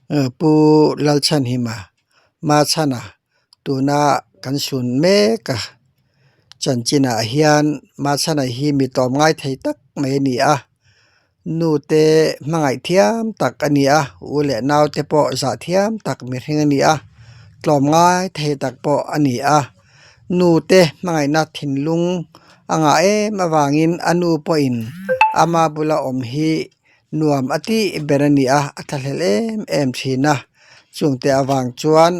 Pu Lalchhanhima Machhana tuna kan sun mek a chanchinah hian Machhana hi mi tlawm ngai thei tak mai a ni a nu te hmangaih thiam tak a ni a u leh nau te pawh zah thiam tak mihring a ni a tlawm ngai thei tak pawh a ni a nu te hmangaihna thinlung a ngah em avangin a nu pawhin ama bula awm hi nuam a tih ber a ni a a thlahlel em em thin a chungte avang chuan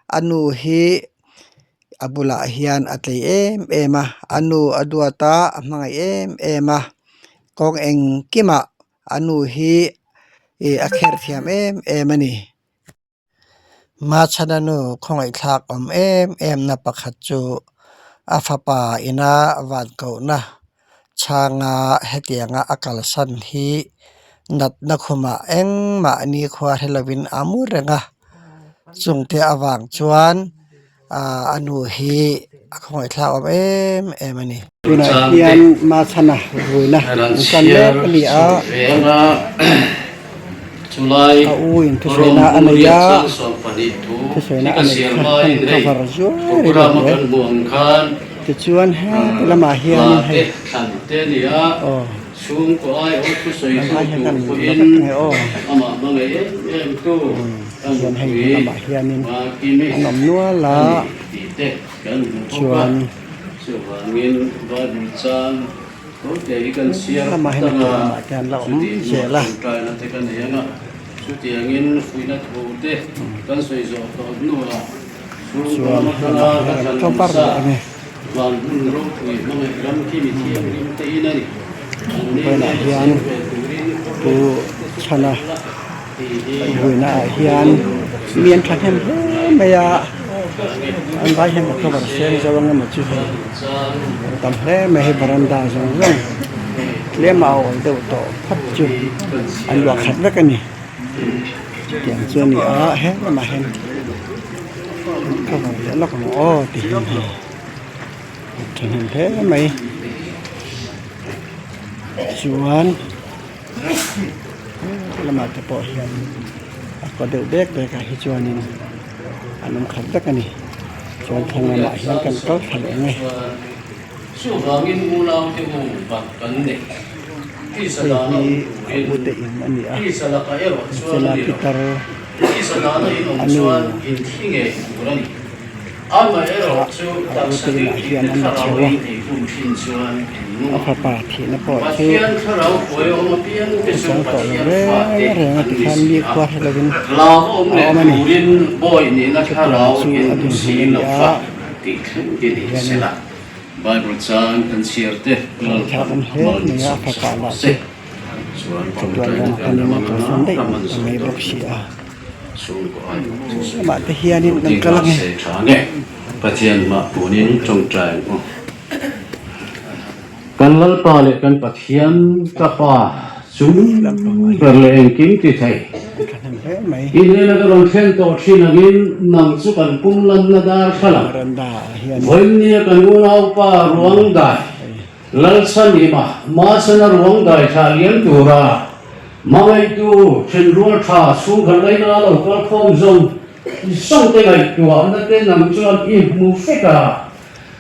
a nu hi a bulah hian a tlei em em a a nu a duat a a hmangaih em em a kawng engkimah a nu hi ih a kherh thiam em em a ni. Machhana nu khawngaihthlak awm em em na pakhat chu a fapa ina van kohna chhanga hetianga a kalsan hi natna khumah engmah nikhua hre lovin a mu reng a, chungte avang chuan Aaa a nu hi a khawngaihthlak awm em em a ni. Tunah hian Machhana vuina an tan mek a ni a, a u in thusawiina a nei a, thusawiina a neih kha kan cover zuai rih lo hle. Tichuan heti lamah hianin hei aw an vai hian kan la vek nge aw. Chuan hei hmun lamah hianin an awm nual a chuan lamah hian a piah lamah te an la awm zel a. Chuan helamah hian an cover leh ang e. Vawiinah hian pu Chhana vuina ah hian mi an thahnem hle mai a an vai hian ka cover seng zo ang emaw chu hei an tam hle mai hei varanda zawng zawng tlem a awl deuh tawh phawt chu an luah khat vek a ni chutiang chu a ni a he lamah hian an cover leh lawk ang aw ti hian hei an thahnem hle mai chuan. Lamah te pawh hian a kaw deuh bek bek ah hi chuanin an awm khat vek a ni chuan thlang lamah hian kan kal thla leh ang e. Hei hi a ute in a ni a chela pitar a nu kha a ute inah hian an la chho a a fapa thihna pawh chu a chang tawh lo reng reng a tikhan mi khua hre lovin a awm a ni chutiang chu a dinhmun a ni a tihianin thawnthlak awm hle mai a a fapa lah chu chatuan lam panin a kalsan daih ta mai bawk si a. Amah te hianin kan kal ange. Pathian mah punin tawngtai ang u. Kan Lalpa leh kan Pathian ka Pa chung ber leh engkim ti thei. I hnena ka rawn thlen tawh thin angin nang chu kan pum lanna dar thla lang. Vawiinnia kan unaupa ruang dai Lalchhanhima Mahsena ruang dai thlah liam tura hmangaihtu thenrual tha chhungkhat laina a lo kal khawm zawng zawng te ngaihtuahna te nang chuan i hmu fek a,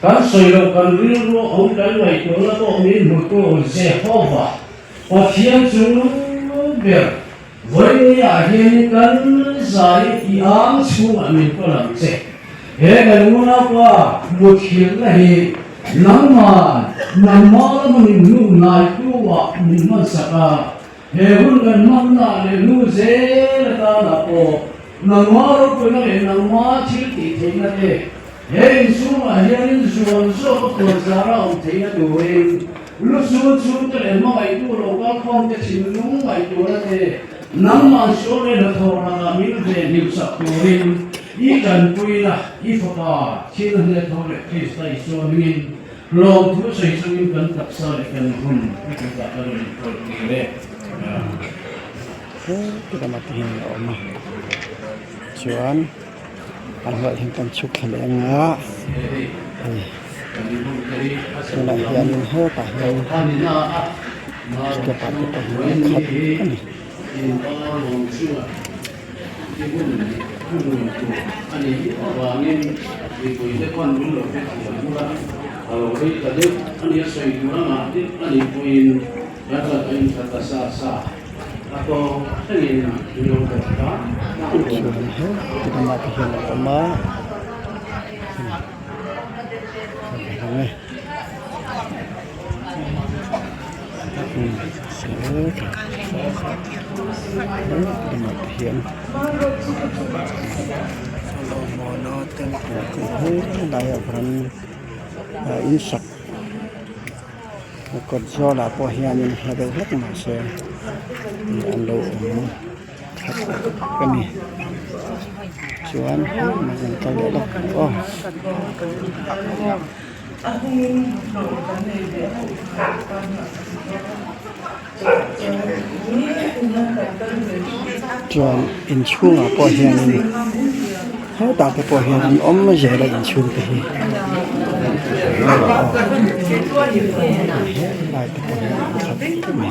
kan sawi loh kan rilru awm kan ngaihtuahna pawh min hmutu Jehova Pathian chung ber vawinia hianin kan zai i ang chhungah min kawl ang che. He kan unaupa mutthilhna hi nangman nangmah lama min hnu hnaitu-ah min hmansak a, he hun kan hmanna leh hnu zel atana pawh nangmah ropuina leh nangmah thil tih theihna te he inchhungah hianin zuan zawk a puanzara awm theihna turin lusun chhungte leh hmangaihtu lo kalkhawmte thinlung ngaihtuahna te nangman sual leh hnathawh lakah min venhimsak turin I tanpuina, i Fapa, thil hle tho leh Krista Isua hmingin lawmthu sawi chungin kan taksa leh kan hun i kutah ka rawn inhawlh tir e. Amen. Heti lamah te hian a awm a, chuan an hnuaiah hian kan chhuk thla leh ang a, hei tunah hianin hetah hian step ah te pawh hian a khat a ni. I hun hnuhnun tur a nih miah avangin mipuite pawn min lo hrethiam bur a, a lo rei ta deuh a nia sawi tur a ngah deuh a nih pawhin kan rawn a intha ta sa sa a tawp thlengin min lo bawk hram hram dawn. Chuan he ti lamah te hian a awm a ang e. In sak kawt zawl ah pawh hianin hla deuh hlek mahse an lo awm khat a ni chuan an kal leh lawk ang aw. Chuan inchhungah pawh hianin hetah te pawh hian an awm zel a inchhung te hi helai te pawh hi an khat em em a.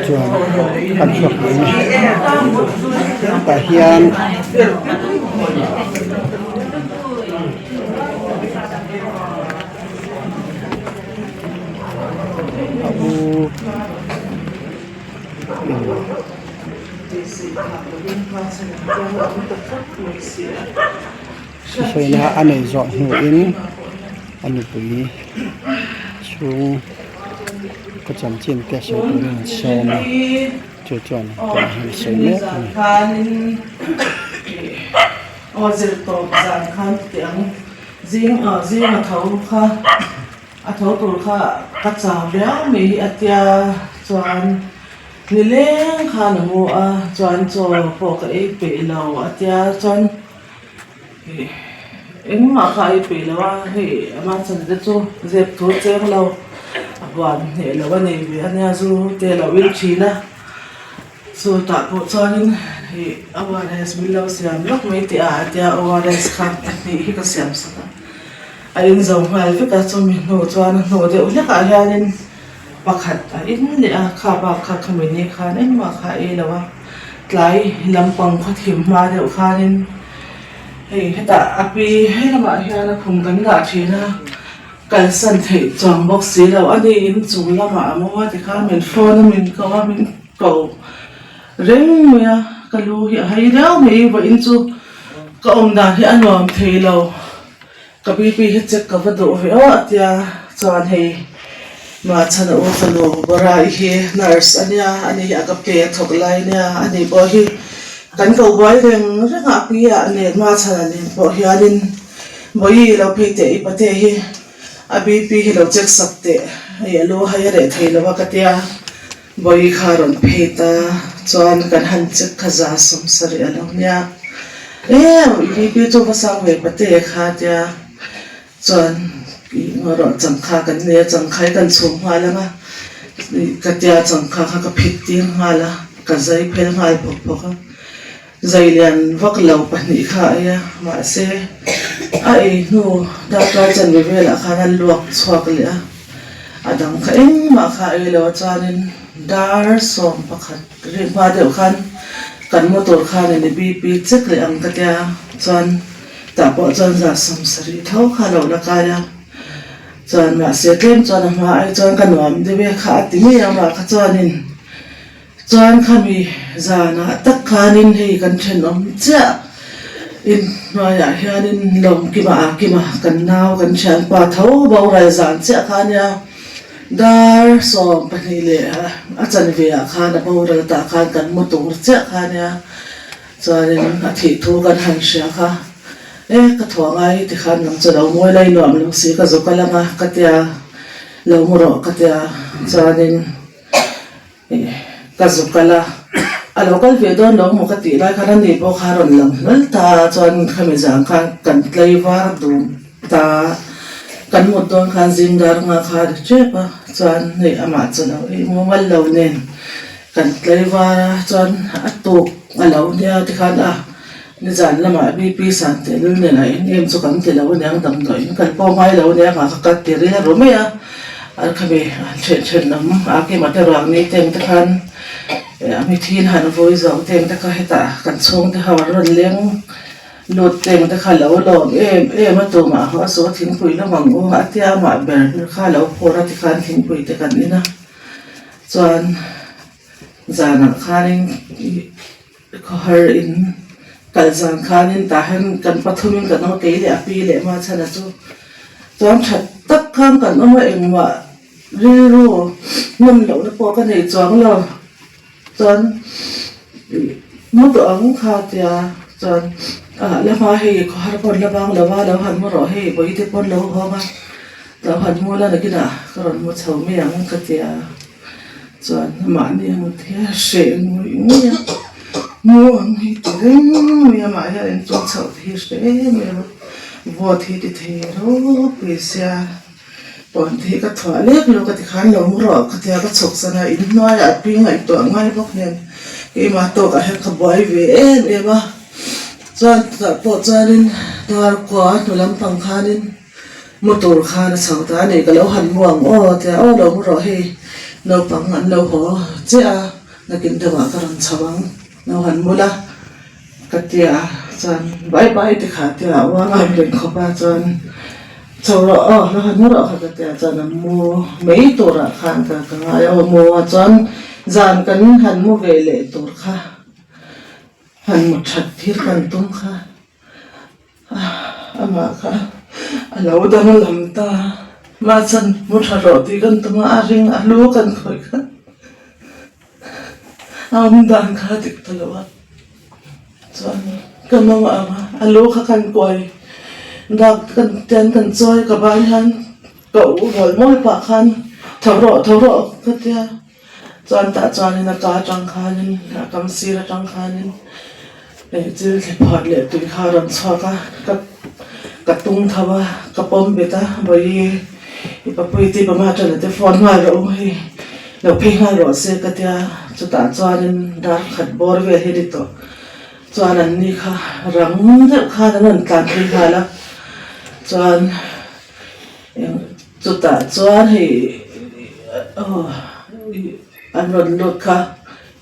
Chuan kan chhuak leh mai tah hian. A u thusawiina a nei zawh hnuin a nupui chhung ka chanchin te sawi turin an sawm a chu chuan tunah hian a sawi mek a ni. Zing a tho kha a tho tur kha ka chau viau mai hi a tia chuan nileng khan a mu a chuan chaw pawh ka ei peih lo a tia chuan ih engmah kha a ei peih lo a hei ama chan te chu zep thu cheng lo a huan hneh loh a nei ve a nia zu te a lo in thin a. Chutah pawh chuanin ih ORS min lo siam lawk mai tih a tia ORS kha pahnih hi ka siam sak a, a in zo nghal vek a chumi hnu chuan a hnu deuh hlekah hianin pakhat a in leh a kha bak kha khami ni khan engmah kha a ei lo a, tlai lampang khawthim hma deuh khanin hei hetah a pi he lamah hian a khum kan dah thin a. Kalsan theih chuang bawk si lo a ni in chung lamah a maw a ti kha min phone a min ko a min ko reng mai a ka lu hi a hai riau mai vawiin chu ka awm dan hi a nuam thei lo ka BP hi check ka va duh ve aw a tia chuan hei Mahchhana u fanu Borai hi nurse a nia a ni hi a ka pe a thawk lai nia a ni pawh hi kan ko buai reng reng a pi ah nen Mahchhana nen pawh hianin. Bawihi lo phei teh i pate hi a BP hi lo check sak teh hei a lu hai a reh thei lo a ka tia Bawihi kha a rawn phei ta chuan kan han check kha za 70 a lo nia e i BP chu va sang ve pate kha tia chuan i ngaw changkha kan nei a changkha hi kan chhum nghal ang a ka tia changkha kha ka phit tir nghal a ka zai phel nghal phawk phawk a. Zai lian vak lo pahnih kha a ei a, mahse a ei hnu darkar chanve velah khan a luak chhuak leh a, a dang kha engmah kha a ei lo a chuanin dar 11 ri hma deuh khan kan motor khan in i BP check leh ang ka tia chuan tah pawh chuan za 70 tho kha a lo la kai a, chuan mahse tlem chuan a hma ai chuan ka nuam deuh e kha a ti ngei ang mah kha chuanin. Chuan khami zanah tak khanin hei kan thenawm chiah in hnuaiah hianin Lawmkima ah Kima kan nau kan thianpa tho boral zan chiah kha ania dar 12 leh a chanve ah khan a boral tah khan kan mu tur chiah kha ania chuanin a thih thu kan han hria kha e ka thaw ngai tikhan nang chu lo mawi lai nuam lo si ka zawk a lang a ka tia lo mu rawh ka tia chuanin. Ka zu kal a, A lo kal ve dawn lo maw ka tih lai khan ani pawh kha a rawn lang hlawl ta a, chuan khami zan khan kan tlaivar dun ta a, kan mut dawn khan zing dar nga kha a ri tep a, chuan hei amah chu lo ei mumal lo nen kan tlaivar a, chuan a tuk a lo nia tikhan a nizan lamah BP san tehlul nen a eng em chu kan ti lo aniang damdawiin kan pawh ngai lo ania nghah kha ka ti rilru mai a, a khami then then lam a kima te ruang ni te ang te khan. Mi thil han vawi zo te ang te kha hetah kan chhungte ho an rawn leng lut te ang te kha lo lawm em em a tumah ho a saw thingpui lawm ang u a tia amah ber ber kha lo phur a tikhan thingpui te kan in a chuan zanah khanin ih khawhar in kal zan khanin tah hian kan pathumin kan awm a kei leh a pi leh Machhana chu chuan that tak khan kan awm a engmah. Rilru nawm lohna pawh ka nei chuang lo chuan mu tawh ang kha tia chuan ah la hma hei khawhar pawn la bang lo a lo han mu rawh hei vawi te pawn lo hawng a lo han mu la nakinah ka rawn mu chho mai ang ka tia chuan mahni a mut hi a hreh ngawih ngawih a mu ang hi ti reng mai a mah hian inchung chhoh te hi hreh em em a vote hi ti thei ropui sia. Pawn te hi ka thuah lek lo ka ti khan lo mu rawh ka tia ka chhuk san a inhnuaiah a pi ngaihtuah ngai bawk nen keimah tawkah hian ka buai ve em em a chuan chutah pawh chuanin dar kua hnu lampang khanin mu tur khan a chho ta a ni ka lo han mu ang aw tia aw lo mu rawh hei naupang an lo haw chiah a nakin deuhah ka rawn chho ang lo han mu la ka tia chuan bai bai te kha tia a uang a reng khawp a chuan. Chho rawh aw, la han mu rawh kha ka tia chuan a mu mai turah khan ka ka ngai a, aw mu a chuan zan kan han mu ve leh tur kha han mu that thil kan tum kha amah kha a lo danglam ta mah chuan mu tha rawh tih kan tum a, a ring a lu kan khawih kha a awm dan kha a dik ta lo a. Chuan ka mau ang a, a lu kha kan kuai dak kan tian kan chawi ka ban hian ka u mawl mawl pah khan tho rawh tho rawh ka tia chuan tah chuanin a ka atang khanin a kam sir atang khanin eh chil thli phuat leh tui kha a rawn chhuak a ka ka tung tho a ka pawm bet a vawi i papui te pama tana te phone nghal rawh u hei. Lo phei nghal rawh se ka tia, chutah chuanin dar khat bawr vel hi a ni tawh. Chuan an ni kha rang deuh khan an rawn tlan phei nghal a, chuan chutah chuan hei aw an rawn lut kha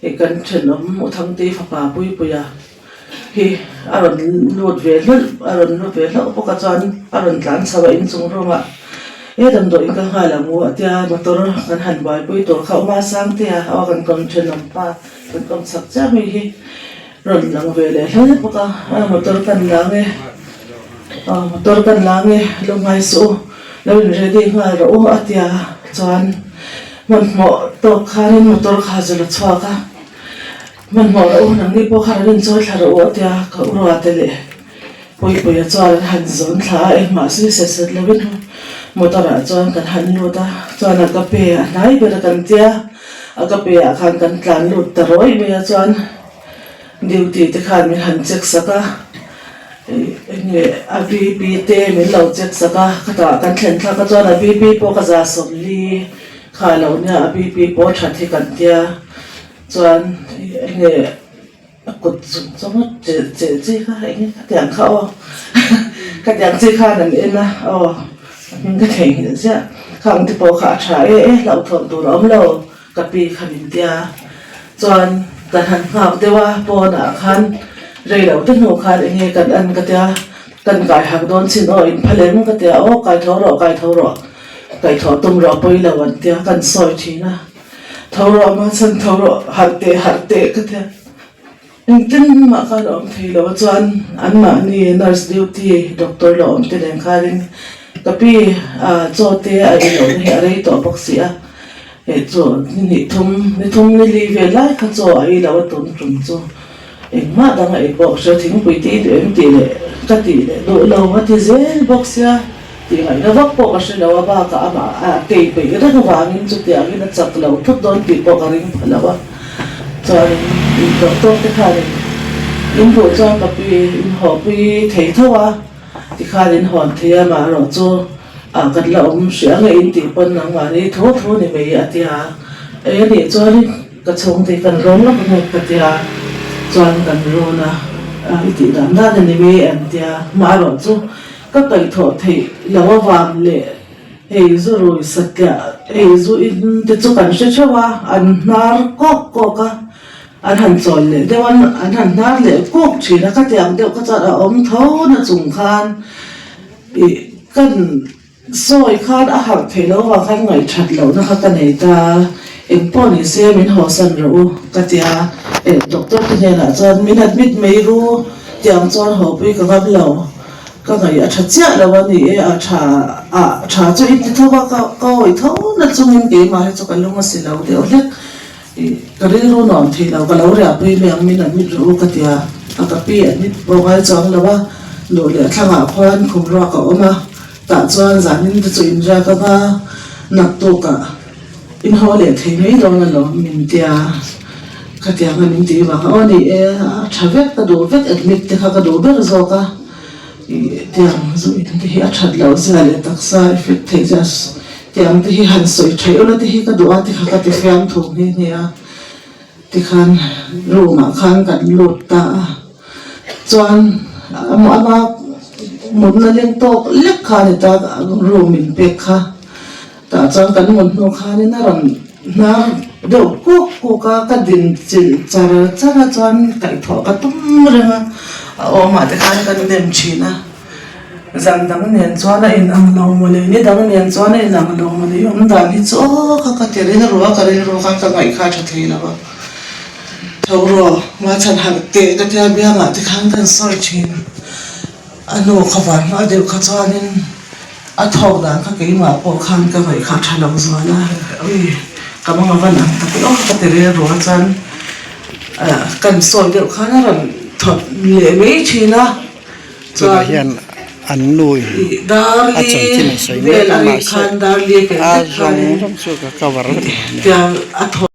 hei kan thenawm u Thangtei fapa Puipuia hi a rawn lut ve hlawlh a rawn lut ve hlauh bawk a chuan a rawn tlan chho a inchung room ah he damdawiin ka nghal ang u a tia motor kan han buaipui tur kha awm a Sangtea aw kan kawm thenawm pa kan kawm chak chiah mai hi rawn lang ve leh hlel bawk a a motor kan la nge aw motor kan la nge lungngai suh u lo in ready nghal rawh u a tia chuan hmanhmawh tawk khanin motor kha a zul a chhuak a. Hmanhmawh rawh u, nangni pawh khan an inchawi thla rawh u a tia ka uruate leh Puipuia chuan an han zawn thla a, engmah zui set set lovin motor ah chuan kan han lut a, chuan a ka pe a hnai ber a kan tia, a ka pe ah khan kan tlan lut ta rawih mai a chuan duty te khan min han check sak a, enge a BP te min lo check sak a, khatah kan thlen thlak a chuan a BP pawh ka za sawmli kha lo nia a BP pawh that hi kan tia. Chuan enge a kut zung zawng a che che chi kha enge khatiang kha aw khatiang chi khan an en a aw a hming ka theihnghilh ziah khang te pawh kha a tha e e hlauhthawn tur a awm lo ka pi kha min tia chuan kan han nghak deuh a pawnah khan rei lo te hnu khan enge kan en ka tia kan kai hak dawn chin aw in pha lem ka tia aw kai tho rawh kai tho rawh kai tho tum rawh pawi lo an tia kan sawi thin a. Tho rawh Mahsan tho rawh harh teh harh teh ka ti a, engtin mah khan a awm thei lo a chuan anmahni nurse duty doctor la awm te nen khanin ka pi ah chaw te a ei loh na hi a rei tawh bawk si a, hei chu ni hnih thum ni thum ni li vel lai kha chaw a ei loh a tum tum chu engmah dang a ei pawh ka hria thingpui te i duh em tih leh ka tih leh duh lo a ti zel bawk sia. Tih ngaihna vak pawh ka hre lo a, bakah amah a tei peih reng avangin chutiangin a chak lo thut dawn tih pawh ka ring pha lo a. Chuan in doctor te khanin in duh chuan ka pi in hawhpui thei tho a tikhan in hawn thei a maherawh chu ah kan la awm hrih ang e in tih pawn nangmahni thu thu ni mai a tia e nih chuanin ka chhungte kan rawn lawk ang e ka tia chuan kan rawn a i tih dan dan a ni mai an tia maherawh chu ka kaihthawh theih loh avang leh Hei zu rui satliah, hei zu in te chu kan hre theuh a, an hnar kawk kawk a, an han chawl leh deuh a, an han hnar leh kawk thin a, khatiang deuh kha chuan a awm tho na chung khan ih kan sawi khan a harh theih loh avang khan ngaihthat lohna kha ka nei ta, engpawh ni se min hawsan rawh u ka ti a, eh doctor te hnenah chuan min admit mai ru tiang chuan hawpui ka ngam lo. Ka ngaih a tha chiah lo a ni e, a tha a tha chu i ti tho a, ka ka awih tho na chungin keimah hi chu ka lung a si lo deuh hlek ih ka rilru nuam thei lo, ka lo riahpui mai ang min admit rawh u ka ti a, a ka pi admit pawh ngai chuang lo a, luh leh thlangah khuan khum ruak a awm a, tah chuan zanin te chu inriak anga naktukah in haw leh thei mai dawn alawm min tia, khatiang a min tih vang a aw ni e, a tha vek ka duh vek admit te kha ka duh ber zawk a. Ih tiang zu in te hi a that loh zia leh taksa effect theih zia tiang te hi han sawi theih ula te hi ka duh a ti kha ka ti fiam thu nghe nghe a tikhan room ah khan kan lut ta a chuan ama mutna leng tawk lek kha a ni ta room in pek kha tah chuan kan mut hnu khanin a rawn hnar deuh kuk kuk a ka din chilh char char a chuan kaihthawh ka tum reng a a awmah te khan kan nem thin a zan dang nen chuan a inang lo mawle ni dang nen chuan a inang lo mawle i awm dan hi chu aw kha ka ti rilru a ka rilru khan ka ngaih kha a tha thei lo a tho rawh hmachhan harh teh ka tia biangah te khan kan sawi thin a nu kha van hma deuh kha chuanin. A thawk dan kha keimah pawh khan ka ngaih kha a tha lo zual a, ui ka mang a van ang tak lawk ka ti rilru a chuan kan sawi deuh khan a rawn thawt leh mai thin a Tunah hian an nu in a chanchin a sawi mek a mahse a zawng zawng chu ka cover vek lo a nia.